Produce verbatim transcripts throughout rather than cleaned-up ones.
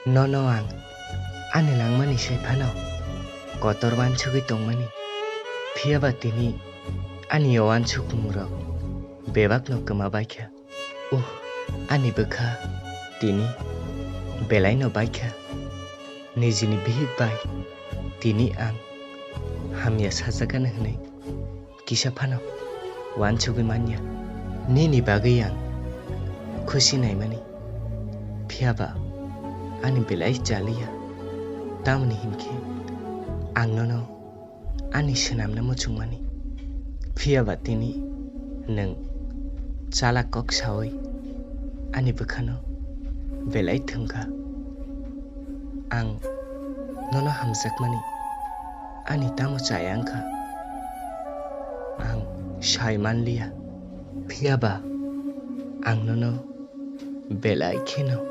Nono ang ani langmani sai phano kotor uansugwi tongmani, phiyaba tini ani o uansukmungrok bebakno kwma baikha. Uh, ani bwkha tini belaino baikha. Nijini bihik bai tini ang hamya sajakgani hwnwi kisa phano uansugwi manya. Nini bagwi ang khusi naimani, phiyaba ani belai chaliya. Tamoni hinkhe ang nono ani swnamna muchungmani, phiyaba tini nwng chalak kok saui ani bwkhano belai thwngkha. Ang nono hamjakmani ani tamo chaya wngkha, ang sai manliya, phiyaba ang nono belai kheno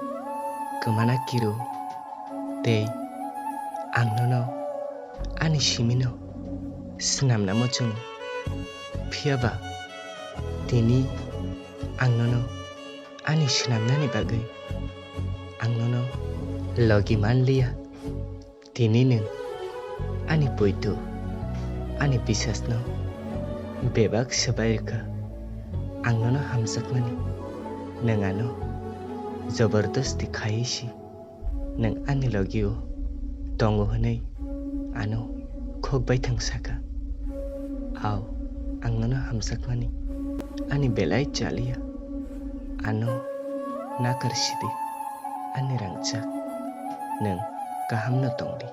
kwmana kiru, tei ang nono ani simino swnamna muchungo. Phiyaba tini ang nono ani swnamnani bagwi ang nono logi manliya. Tini nwng ani poito, ani bisasno bebak swbai rwkha. Ang nono hamjakmani, nwng ano jobordosti khaiwi si nwng ani logio tongo hwnwi ano khokbai thwng sakha. Ao, ang nono hamjakmani, ani belai chaliya, ano nakar sidi, ani rangchak, nwng kahamno tongdi.